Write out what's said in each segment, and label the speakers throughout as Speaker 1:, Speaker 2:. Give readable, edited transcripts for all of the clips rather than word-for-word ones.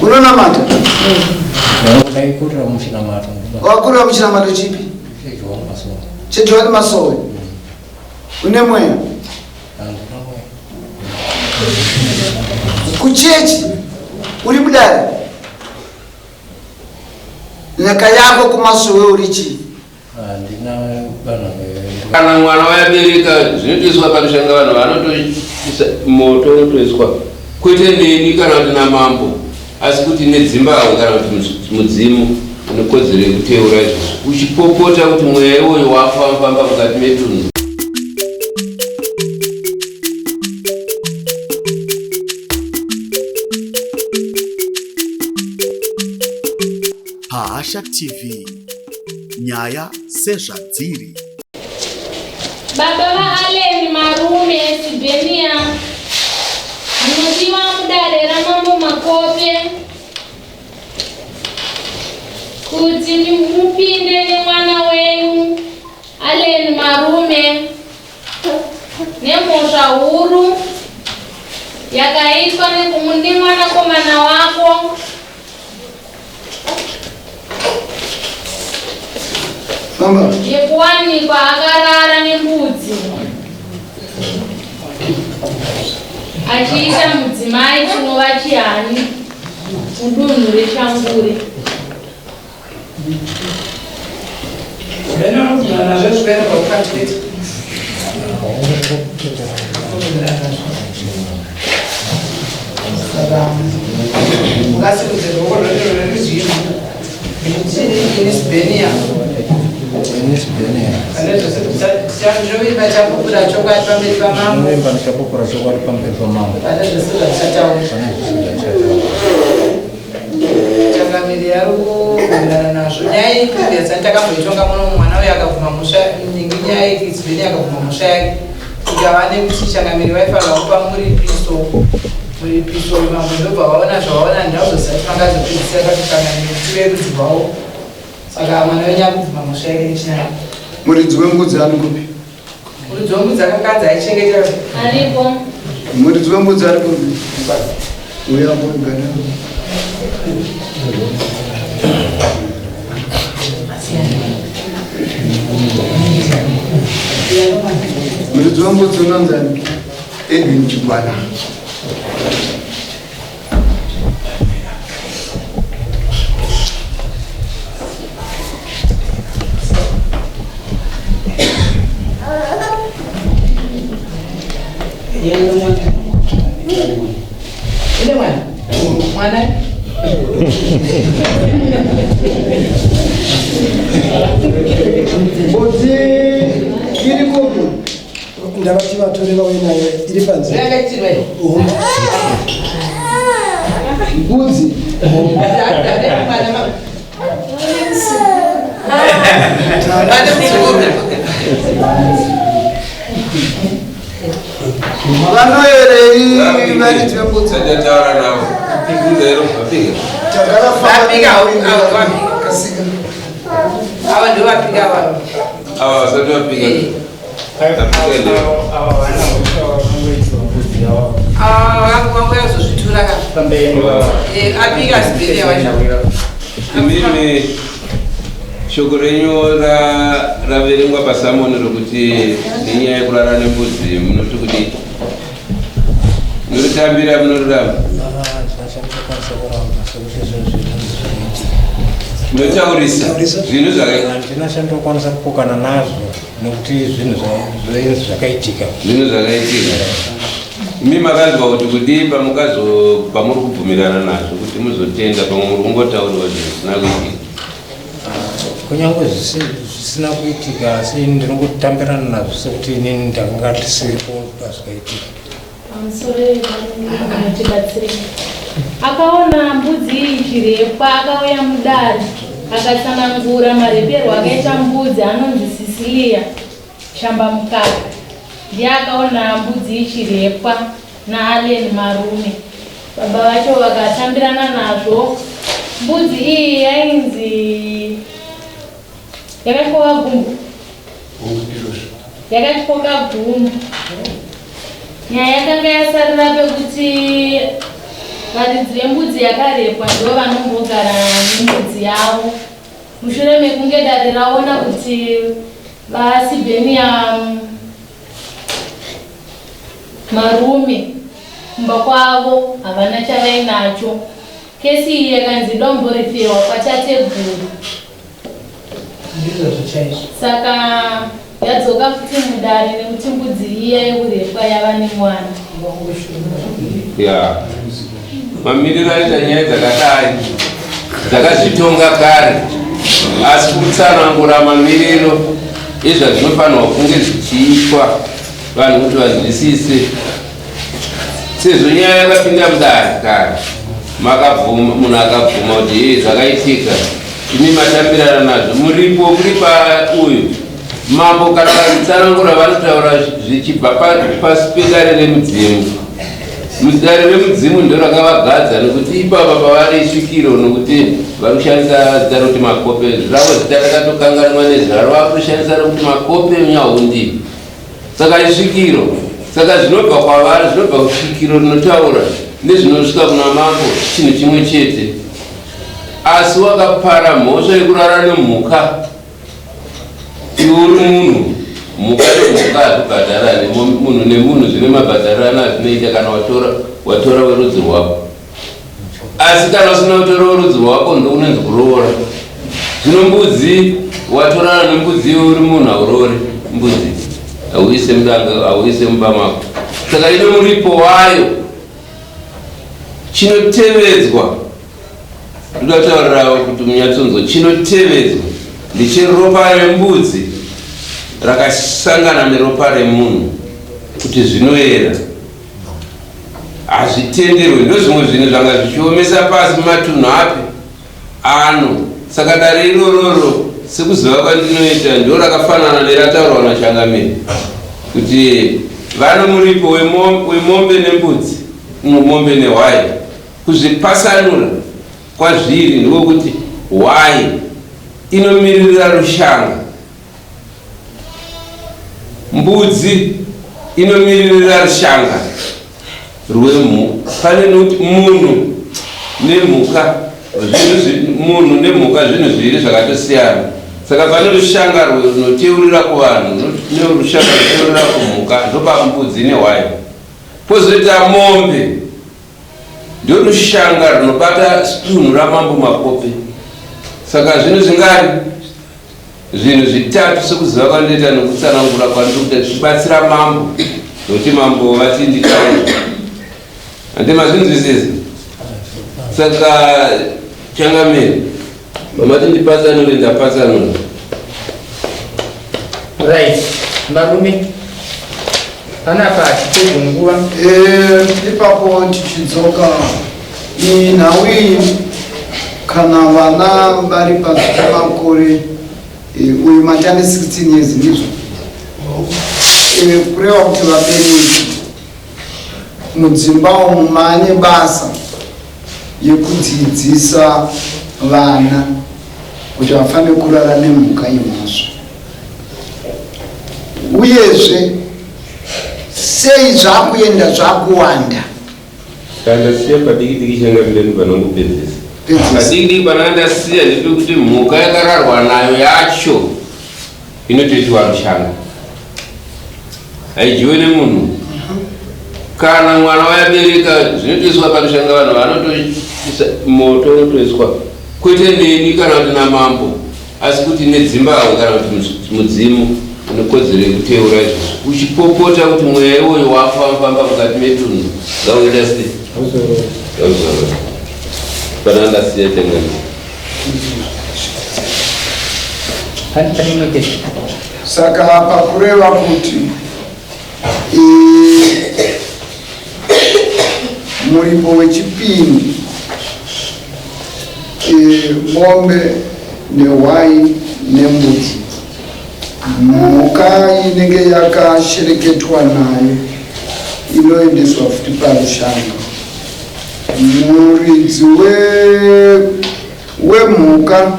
Speaker 1: Unonamata?
Speaker 2: Ndaikurira muchinamato.
Speaker 1: Wakurira muchinamato chipi? CheJohani Masowe. Une mweya? Kuchechi uri mudare? Nyaka yako kumasowe uri chii?
Speaker 2: Handina vanhu.
Speaker 3: Kana mwana wayabereka zvinotoiswa parushanga vanhu vanotoisa moto unotoiswa kwete neni kana kuti namambo asi kuti nedzimbahwe kana kuti mudzimu unekodzero yekuteura izvozvo uchipopota kuti mweya iwoyo wafambamba mukati metunhu.
Speaker 4: Pahasha TV nyaya sezvadziri.
Speaker 5: Baba vaAllen Marume Sibhenia munodiwa mudare raMambo Makope kuti mupinde nemwana wenyu Allen Marume nemhosva huru yakaitwa nemwanakomana wako Yekuwanikwa akarara nembudzi achiita mudzimai chinova chihani mudunhu reShangure.
Speaker 6: Ungasimudze ruoko rwenyu rwerudyi ini Sibhenia. Pane zvose ndinovimba chapupura chokwadi pamberi pamambo.
Speaker 2: Ndinovimba ndichapupura chokwadi pamberi pamambo.
Speaker 6: Pane zvose zvandichataura.
Speaker 2: Pane zvose zvandichataura.
Speaker 6: Changamire ari kubvumirana nazvo. Nyaya iyi previous ani takamboitonga muno mwana uyo akabvuma mhosva nyingi nyaya iyi Sibhenia akabvuma mhosva yake. Ikava nekuti changamire vaifanira kupa muripiso muripiso uyu mambo ndobva vaona zvavaona ndazozati vangazopedzisira kuti changamire tive rudzi rwavo saka mwana wenyu akubvuma mhosva yake nechinai
Speaker 1: Muridzi wembudzi ari kupi?
Speaker 6: Muridzi wembudzi akakanzi aichengeta
Speaker 5: Aripo.
Speaker 1: Muridzi wembudzi ari kupi? Uya kugara. Muridzi wembudzi unonzani? Edwin Chigwana.
Speaker 6: Mwana
Speaker 1: Mbudzi iri kupi?
Speaker 7: Ndavati vatore vauye nayo iri panze.
Speaker 1: Mbudzi. Vanoerei varidzi vembudzi?
Speaker 3: Taura navo.
Speaker 1: Tagara famba. Kasika.
Speaker 6: Ava ndovapika ava.
Speaker 3: Ava vasati vapika. Imimi shoko renyu raverengwa pasamoni rokuti nenyaya yekurara nembudzi munoti kudii? Munoritambira munoriramba? Munotaurisa zvinhu zvakaitika.
Speaker 2: Handina chandinokwanisa kupokana nazvo. Nokuti zvinhu zvakaitika.
Speaker 3: Zvinhu zvakaitika. Imi makanzwa kuti kudii pamukazo pamuri kubvumirana nazvo kuti muzotenda pamwe muri kungotaurirwa zvinhu zvisina kuitika.
Speaker 2: Kunyange zvisina kuitika asi ini ndinongotambirana nazvo sekuti inini ndakanga ndisiripo pazvakaitika.
Speaker 5: Pamusoro tibatsire. Akaona mbudzi iyi ichirepwa akauya mudare akatsanangura mareperwo akaita mbudzi anonzi Cecilia Shambamukaka ndiye akaona mbudzi ichirepwa naAllen Marume. Baba vacho vakatambirana nazvo. Mbudzi iyi yainzi yakatyoka gumbo. Yakatyoka gumbo. Nyaya yakanga yasarira pekuti Varidzi vembudzi yakarepwa ndivo vanombogara nembudzi yavo mushure mekunge dare raona kuti VaSibhenia Marume kumba kwavo havana chavainacho. Kesi iyi yakanzi domborifewa kwatateguru.
Speaker 6: Ndizvozvo chaizvo.
Speaker 5: Saka yadzoka futi mudare nekuti mbudzi iya yekurepwa yava nemwana.
Speaker 3: Ya. Mamiriro aita nyaya dzakadai dzakazvitonga kare asi kutsanangura mamiriro ezvazvinofanirwa kunge zvichiitwa vanhu kuti vanzwisise sezvo nyaya yakapinda mudare kare makabvuma munhu akabvuma kuti hee zvakaitika imi matambirana nazvo muripo kuripa uyu mambo kana vachitsanangura vanotaura zvichibva pasi pedare remudzimu mudare remudzimu ndo rakavagadza nekuti ipapa pavari svikiro nokuti vari kushandisa zita rekuti makope ravo zita rakatokanganwa nezvaro vakushandisa rekuti makope nyahundi Saka isvikiro. Saka zvinobva kwavari zvinobva kusvikiro rinotaura nezvinosvika kuna mambo chinhu chimwe chete. Asi wakapara mhosva yekurara nemhuka iwe uri munhu, mhuka nemhuka hazvibhadharane, munhu nemunhu zvine mabhadharirano azvinoita kana watora watora werudzi rwako. Asi kana usina kutora werudzi rwako ndokunonzi kuroora. Zvino mbudzi watorana nembudzi iwe uri munhu hauroori mbudzi, hauise mudanga, hauise mumba mako. Saka ine muripo wayo chinotevedzwa ndoda kutaurira kuti munyatsonzwa chinotevedzwa ndecheropa rembudzi rakasangana neropa remunhu kuti zvinoera hazvitenderwe ndozvimwe zvinhu zvanga zvichiomesa pasi mumatunhu api ano saka dare irororo sekuziva kwandinoita ndo rakafanana nerataurwa nachangamire kuti vano muripo wemombe nembudzi mombe nehwai kuzvipasanura kwazviri ndikokuti hwai inomiririra rushanga Mbudzi inomiririra rushanga rwemhuka. Pane nokuti munhu nemhuka munhu nemhuka zvinhu zviviri zvakatosiyana. Saka pane rushanga runoteurira kuvanhu nerushanga runoteurira kumhuka ndopambudzi nehwai. Pozoita mombe ndorushanga runobata dunhu ramambo Makope. Saka zvinhu zvingani? Zvinhu zvitatu sekuziva kwandinoita nokutsanangura kwandiri kuita zvichibatsira mambo nokuti mambo vati nditaure. Handi mazvinzwisisa? Saka changamire vamati ndipatsanure ndapatsanura.
Speaker 6: Right, varume panapa hatipedze nguva.
Speaker 1: Eh, ipapo tichidzoka iyi nhau iyi kana vana vari pasi pemakore eh, uyu mati ane 16 years ndizvo eh, kureva kuti vabereki mudzimba umu maane basa yekudzidzisa vana kuti vafanire kurara nemhuka imhosva uyezve sei zvakuenda zvakuwanda
Speaker 3: Kandasiya padiki diki changamire panongopedzisa. Padiki diki panandasiya ndepekuti mhuka yakararwa nayo yacho inotoitwa rushanga. Haidyiwe nemunhu. Kana mwana wayabereka zvinotoiswa parushanga vanhu vanotoisa moto unotoiswa kwete neni kana kuti namambo asi kuti nedzimbahwe kana kuti mudzimu une kodzero yekuteura izvozvo uchipopota kuti mweya iwoyo wafambafamba mukati metunhu ngauita sei ngauzorora pana ndasiya changani
Speaker 1: Saka pakureva kuti muripo wechipini mombe nehwai nembudzi mhuka inenge yakashereketwa nayo inoendeswa futi parushanga muridzi wemhuka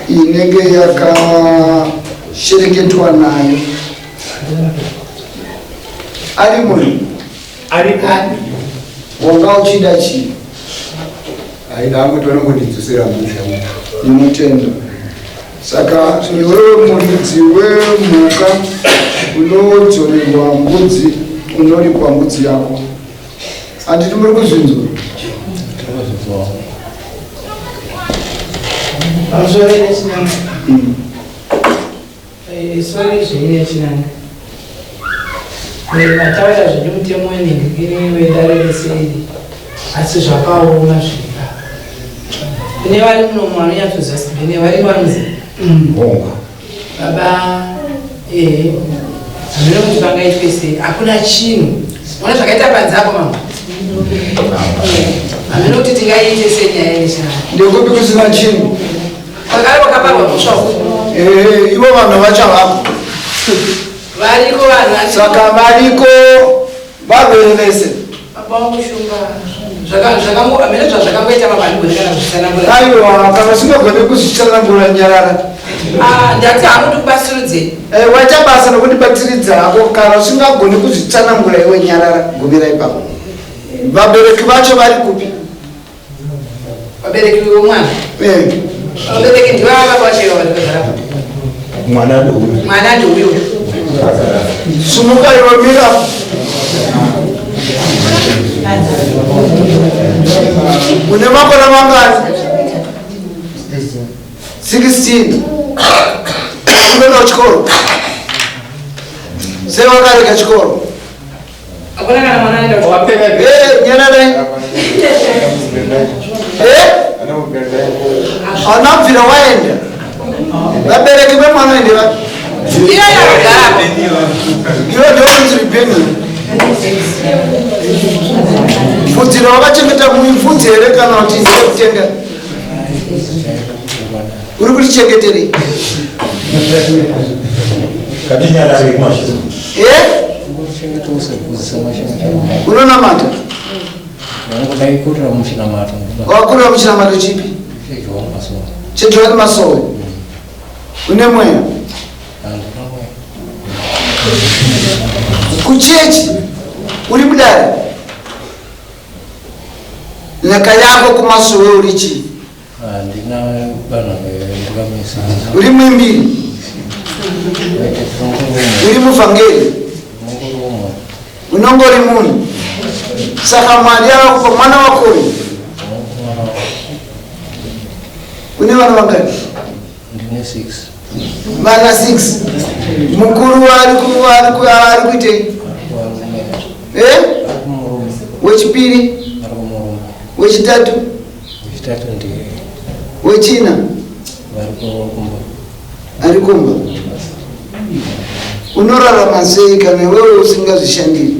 Speaker 1: inenge yakashereketwa nayo ari munhu
Speaker 6: aripo.
Speaker 1: Wanga uchida chii?
Speaker 8: Aida angu tonongondidzosera musha.
Speaker 1: Ndinotenda. Saka iwewe muridzi wemhuka unodzorerwa mbudzi, unoripwa mbudzi yako. Handiti muri kuzvinzwa?
Speaker 6: Pamusoro nechinanga. Eh, sorry zvenyu nechinanga. Eh, mataura zvenyu mutemo wenhingikiri wedare rese iri asi zvakaoma zviri kune vari munomu vanonyatsoziva sibhene vari vanzi baba ehe hameno kuti vangaitwe sei hakuna chinhu ona zvakaita panze apo mama hameno kuti tingaiite sei nyaya yechana
Speaker 1: Ndekupi kusina chinhu?
Speaker 6: Kwakare kwakaparwa mhosva uku.
Speaker 1: Ehe, ivo vanhu vachavako.
Speaker 6: Variko vanhu asi
Speaker 1: Saka variko varwere vese.
Speaker 6: Baba wangu Shumba zvaka zvakango hameno zvazvakangoita baba handigoni kana kuzvitsanangura.
Speaker 1: Aiwa, kana usingagone kuzvitsanangura nyarara.
Speaker 6: Ah, ndati hangu ndikubatsiridze.
Speaker 1: Eh, waita basa nokundibatsiridza hako kana usingagoni kuzvitsanangura iwe nyarara gumira ipapo. Vabereki vacho vari kupi?
Speaker 6: Vabereki vemwana.
Speaker 1: Eh.
Speaker 6: Vabereki ndivava baba vacho vari kugara.
Speaker 8: Mwana ndouyu.
Speaker 6: Mwana ndouyu.
Speaker 1: Sumuka iwe mira. Une makore mangani? 16. Unoenda kuchikoro? Sei wakarega chikoro?
Speaker 6: Hakuna kana mwana anaenda kuchikoro.
Speaker 1: Eh, nyararai. Eh? Hauna kubvira waenda. Vabereki vemwana ende vapi?
Speaker 6: Iyo yakagara apo.
Speaker 1: Iwe ndokunzi ripeni. Bvudzi rawakachengeta muibvudzi here kana kuti ndekutenga? Uri kutichengeterei?
Speaker 8: Katinyarare kumashure.
Speaker 1: Eh? Unonamata?
Speaker 2: Ndaikurira muchinamato.
Speaker 1: Wakurira muchinamato chipi? Chejohani Masowe. Une mweya? Kuchechi uri mudare? Nhaka yako kumasowe uri chii?
Speaker 2: Handina vanhu ndikamisa.
Speaker 1: Uri muimbiri? Uri muvhangeri? Unongori munhu. Saka Mwari akakupa mwana wako uyu. Une vana vangani?
Speaker 2: Ndine 6.
Speaker 1: Vana 6. Mukuru ari ku ari ku ari kuitei? Eh? Wechipiri? Wechitatu?
Speaker 2: Wechitatu ndiye.
Speaker 1: Wechina?
Speaker 2: Vari kumba.
Speaker 1: Ari kumba. Unorarama sei kana iwewe usingazvishandiri?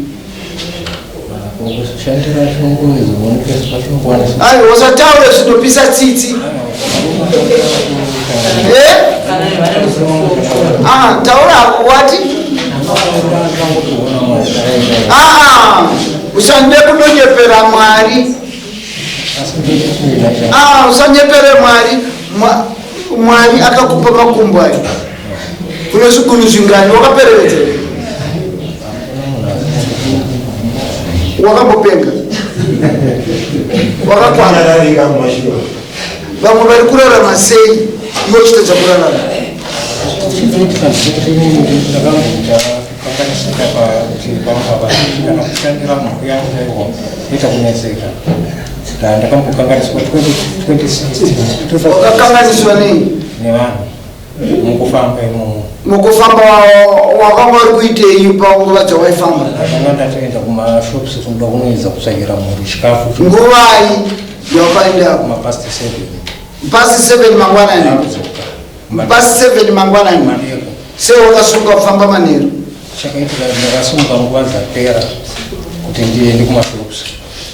Speaker 1: Aiwa, usataure zvinopisa tsitsi. Eh? Ah, taura hako wati? Ah, usande kunonyepera Mwari. Ah, usanyepere Mwari. Mwari akakupa makumbo ayo. Une zvigunhu zvingani wakaperevedza? Wakambopenga? Wakakwana? Vamwe vari kurarama sei iwe uchitadza kurarama?
Speaker 2: Kanganisika pakuti pamwe apa kana kushandira mhuri yangu chaiwo ita kunetseka. Saka ndakambokanganiswa 2016.
Speaker 1: Wakakanganiswa nei?
Speaker 2: Nevanhu mukufamba imomo.
Speaker 1: Mukufamba wakanga uri kuitei panguva dzawaifamba?
Speaker 2: Ndakanga ndatoenda kumashops kuda kunoedza kutsvakira mhuri chikafu.
Speaker 1: Nguvai yawakaenda?
Speaker 2: Mapast 7.
Speaker 1: Past 7 mangwanani? Past 7 mangwanani? Sei wakasunga kufamba manheru?
Speaker 2: Chakaitika ndakasunga nguva dzapera kuti ndiende kumashops.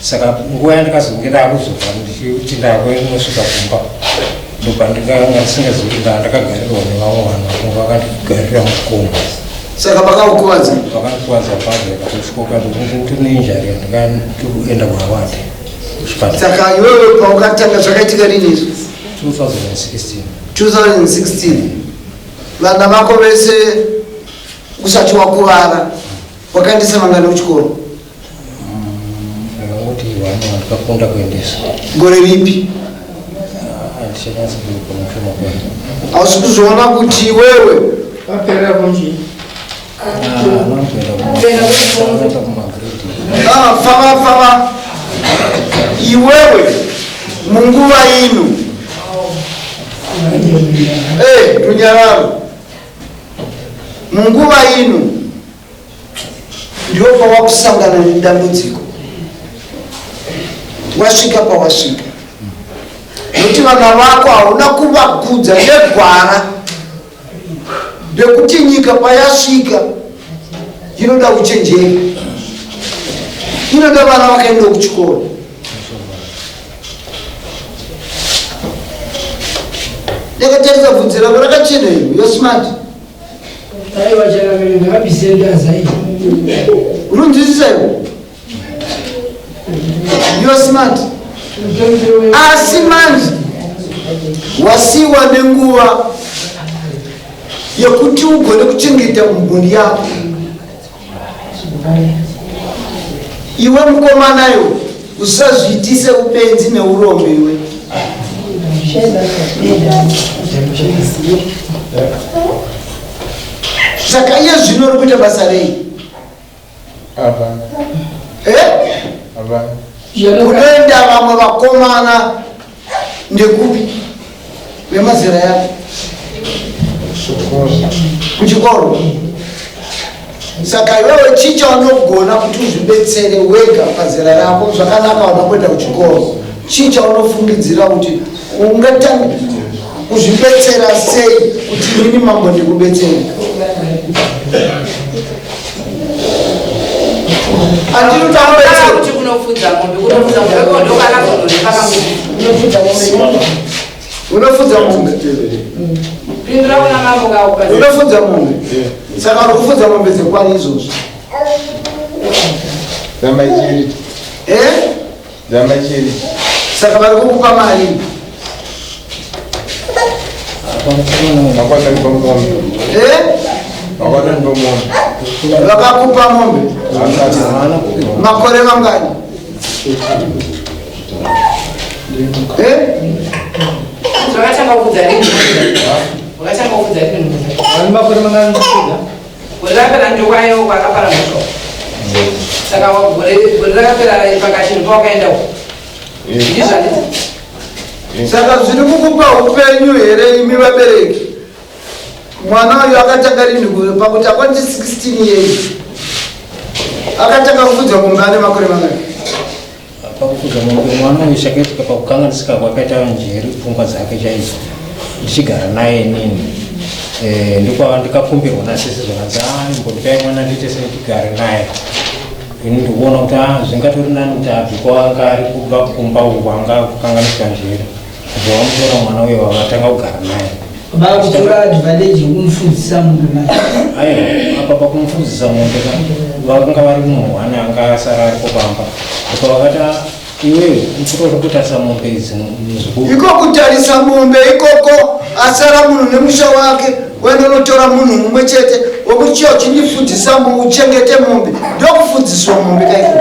Speaker 2: Saka nguva yandakazonge ndakuzobva ndichiti ndakunosvika kumba ndobva ndikanga ndisingazivi kuti ndakagarirwa nevamwe vanhu vakunge vakandigarira muchikomo.
Speaker 1: Saka vakakukuvadza?
Speaker 2: Vakandikuvadza bhazi yakatosvikoka ndokuti ndine ndikatoenda kuHaward kuchipatara.
Speaker 1: Saka iwewe paukatanga zvakaitika rini izvi?
Speaker 2: 2016.
Speaker 1: 2016. Vana vako vese usati wakuvara wakaendesa vangani kuchikoro?
Speaker 2: Ndakangoti 1 wandikakunda kuendesa.
Speaker 1: Gore ripi?
Speaker 2: Handichanyatsi kuipa mushe makore.
Speaker 1: Hausi kuzoona kuti iwewe
Speaker 7: Vapera kunji.
Speaker 2: Anotoenda kumagrade.
Speaker 1: Ah, fava fava iwewe munguva ino. Eh, runyararo. Munguva ino ndipo pawakusangana nedambudziko, wasvika pawasvika nokuti vana vako hauna kuvakudza negwara ndekuti nyika payasvika inoda uchenjeri, inoda vana vakaenda kuchikoro. Ndakatarisa bvudzi rako rakachena iwe, you're smart.
Speaker 7: Aiwa changamire, ngavabvise ndaza iyi.
Speaker 1: Urunzwisisa iwe, you're smart, asi manje wasiwa nenguva yekuti ugone kuchengeta mhuri yako. Iwe mukomana iwe, usazviitise ubenzi neurombe iwe. Saka iye zvino uri kuita basa rei? Eh? Kunoenda vamwe vakomana ndekupi vemazera yako kuchikoro? Saka iwewe chii chaunogona kuti uzvibetsere wega pazera rako zvakanaka? Una kuenda kuchikoro, chii chaunofungidzira kuti ungatanga kuzvibetsera sei kuti inini mambo ndikubetsere? Handiri
Speaker 6: Taura kuti kunofudza mombe, kunofudza mombe ndokakazonoreva kamuti.
Speaker 1: Unofudza mombe?
Speaker 6: Pindura kuna mambo kaupa.
Speaker 1: Unofudza mombe? Saka uri kufudza mombe dzekwani izvozvo?
Speaker 8: Dzamachiri.
Speaker 1: Eh?
Speaker 8: Dzamachiri.
Speaker 1: Saka vari kukupa mari?
Speaker 8: Vakatanipa mombe.
Speaker 1: Eh?
Speaker 8: Vakatanipa mombe.
Speaker 1: Vakakupa mombe makore mangani? Eh?
Speaker 6: Zvakatanga kufudza rini? Wakatanga kufudza rini?
Speaker 7: Vane makore mangani kufudza?
Speaker 6: Gore rakapera ndokwayo kwakapara mhosva. Saka gore rakapera pakati ndopawakaenda uko. Ndizvo.
Speaker 1: Saka zviri kukupa upenyu here imi vabereki? Mwana uyu akatanga rini pakuti akwanise 16 years? Akatanga kufudza mombe ane makore mangani?
Speaker 2: Pakufudza mombe mwana uyu, chakaitika pakukanganisika kwakaita njeri, pfungwa dzake chaidzo, ndichigara naye inini, ndikwa ndikakumbirwa nasisi zvakanzi, "Ah, imbondipai mwana ndiite sendigare naye." Ini ndikuona kuti zvingatori nani kuti abve kwanga ari kubva kumba uku anga kukanganisika njeri. Kubva wamutora mwana uyo, wakatanga kugara naye.
Speaker 7: Vakutora advantage yekumufudzisa mombe manje.
Speaker 2: Aiwa, apa pakumufudzisa mombe ka, vanga vari munhu one anga asara aripo pamba, apa vakati, "Ah, iwewe uri kutarisa mombe idzi, muzukuru."
Speaker 1: Iko kutarisa mombe ikoko, asara munhu nemusha wake, wenda unotora munhu mumwe chete wokuchiya uchindifudzisa, uchengete mombe, ndokufudziswa mombe kaiko?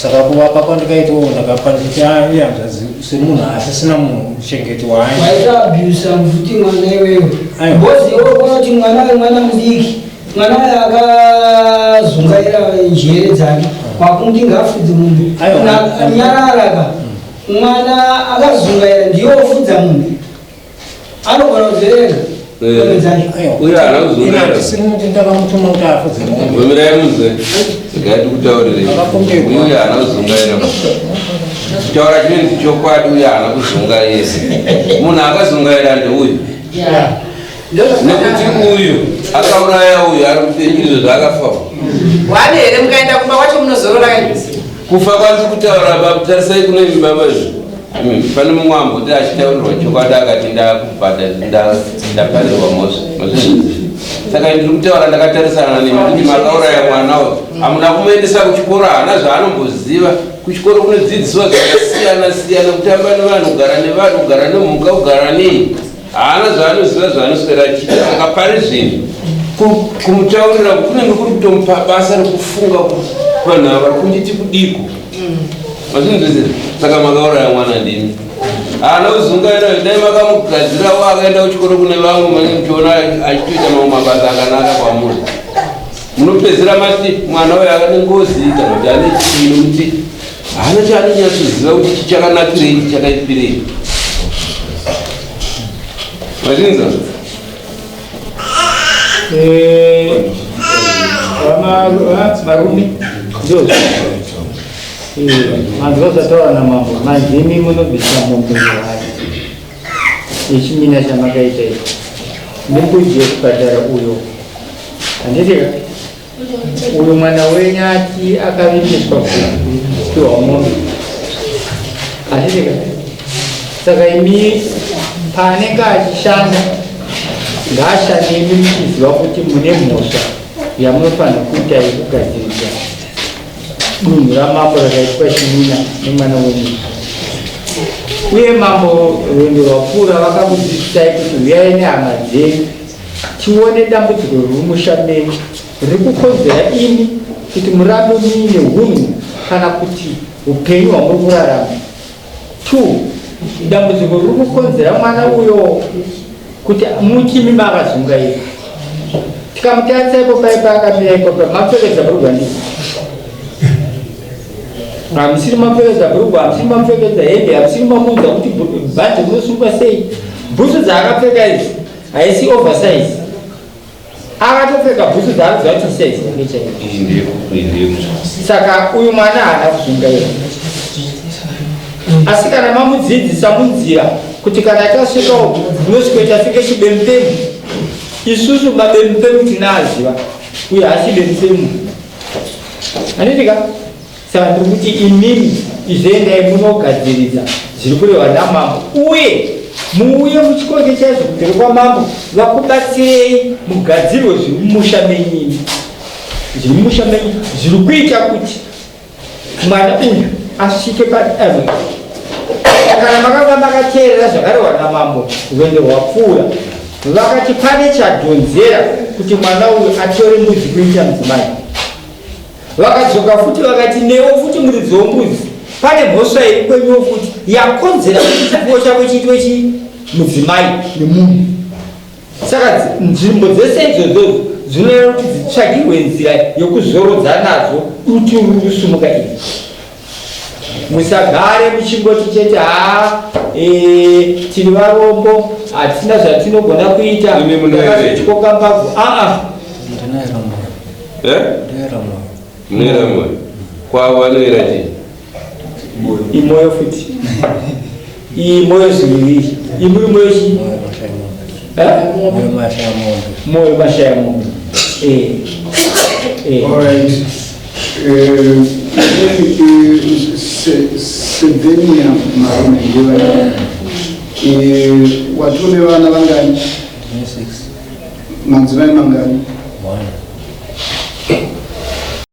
Speaker 2: Saka kuvapa kwandikaitawo, ndakapa ndichiti, "Ah, iye hanzvadzi, semunhu asisina muchengeti waai."
Speaker 7: Waita abusa futi mwana iwewe.
Speaker 2: Aiwa.
Speaker 7: Because iwe kuona kuti mwana uyu mwana mudiki, mwana uyu akazungaira njere dzake, wakunti ngaafudze mombe.
Speaker 2: Aiwa.
Speaker 7: Nyarara ka. Mwana akazungaira ndiye ofudza mombe, anogona kudziverenga mombe dzacho?
Speaker 3: Uyo haana kuzungaira.
Speaker 2: Handisiri kuti ndakamutuma kuti afudze mombe.
Speaker 3: Vomirai muze, regai tikutaurire.
Speaker 2: Akakumbirwa.
Speaker 3: Uyo haana kuzungaira. Kutaura chinonzi chokwadi, uyo haana kuzungaira. Munhu akazungaira ndeuyu, nekuti uyu akauraya uyu ari mupenyu, izvo zvaakafa.
Speaker 6: Wane here mukaenda kumba kwacho munozorora kaisi?
Speaker 3: Kufa kwandiri kutaura baba, tarisai kune imi baba izvi. Pane mumwe amboti achitaurirwa chokwadi akati, "Ndakubhadha, ndaparirwa mhosva." Mazvinzwa? Saka ndiri kutaura ndakatarisana nemi kuti makauraya mwana uyu, hamuna kumuendesa kuchikoro, haana zvaanomboziva. Kuchikoro kunodzidziswa zvakasiyana siyana, kutamba nevanhu, kugara nevanhu, kugara nemhuka, kugara nei. Haana zvaanoziva zvaanoswera achiita. Saka pari zvinhu kumutaurira kunenge kuri kutomupa basa rekufunga kuti vanhu ava vari kunditi kudiko. Mazvinzwisisa? Saka makauraya mwana ndimi. Haana kuzungaira dai makamugadzirawo akaenda kuchikoro kune vamwe mane muchiona achitoita mamwe mabasa akanaka kwamuri. Munopedzera mati mwana uyo akane ngozi kana kuti ane chii nokuti haana chaanonyatsoziva kuti ichi chakanakirei ichi chakaipirei. Mazvinzwa?
Speaker 9: Eh, varume ndozvo eh, manzwa zvataura namambo manje imi munobvisa mombe yehari yechimina chamakaita ichi nembudzi yekubhadhara uyo handiti ka uyo mwana wenyu ati akavimbiswa kupiwa mombe handiti ka saka imi paanenge achishanda ngaashande imi muchiziva kuti mune mhosva yamunofanira kuita yekugadzirisa dunhu ramambo rakaitwa chimina nemwana wenyu uye mambo rwendo rwapfuura vakakudzidzisai kuti huyai nehama dzenyu tione dambudziko riri mumusha menyu riri kukonzera imi kuti murambe muine hunhu kana kuti upenyu hwamuri kurarama. 2 dambudziko riri kukonzera mwana uyo kuti muti imi makazungaira. Tikamutarisa ipo paye paakamira ipo pa mapfekedza bhurugwa ndii hamusiri mapfekedza bhurugwa hamusiri mapfekedza hembe hamusiri mamuudza kuti bhandi rinosungwa sei bhutsu dzaakapfeka idzi haisi oversize akatopfeka bhutsu dzaanoziva kuti size yake chaiyo saka uyu mwana haana kuzungaira asi kana mamudzidzisa munzira kuti kana tasvika uku unosvikoita senge chibemupemu isusu mabemupemu tinaaziva uyu haasi bemupemu handiti ka Saka ndiri kuti imimi izoendai munogadziridza zviri kurehwa namambo uye muuye muchikonge chaizvo kumberi kwamambo vakubatsirei mugadzirwe zviri mumusha menyu imi zviri mumusha menyu zviri kuita kuti mwana uyu asvike padambudziko kana makanga makateerera zvakarehwa namambo rwendo rwapfuura vakati pane chadhonzera kuti mwana uyu atore mbudzi kuita mudzimai Vakadzoka futi vakati newo futi muridzi wembudzi pane mhosva iri kwenyuwo futi yakonzera kuti chipfuwo chako chiitwe chii mudzimai nemunhu. Saka nzvimbo dzese idzodzo dzinoda kuti dzitsvagirwe nzira yekuzorodza nadzo dutu riri kusumuka iri. Musagare muchingoti chete haa e, tiri varombo hatina zvatinogona kuita takazotyoka mbabvu aa
Speaker 3: Eh? Munoera moyo. Kwavo vanoera chii?
Speaker 9: Imoyo futi. Imoyo zviviri. Imwe imoyo chii? Eh?
Speaker 2: Moyo mashaya mombe.
Speaker 9: Moyo mashaya mombe. Eh. Eh.
Speaker 1: All right. Eh, eh, Sevenia Marume ndiva. Eh, watone vana vangani? Madzimai mangani?
Speaker 2: One.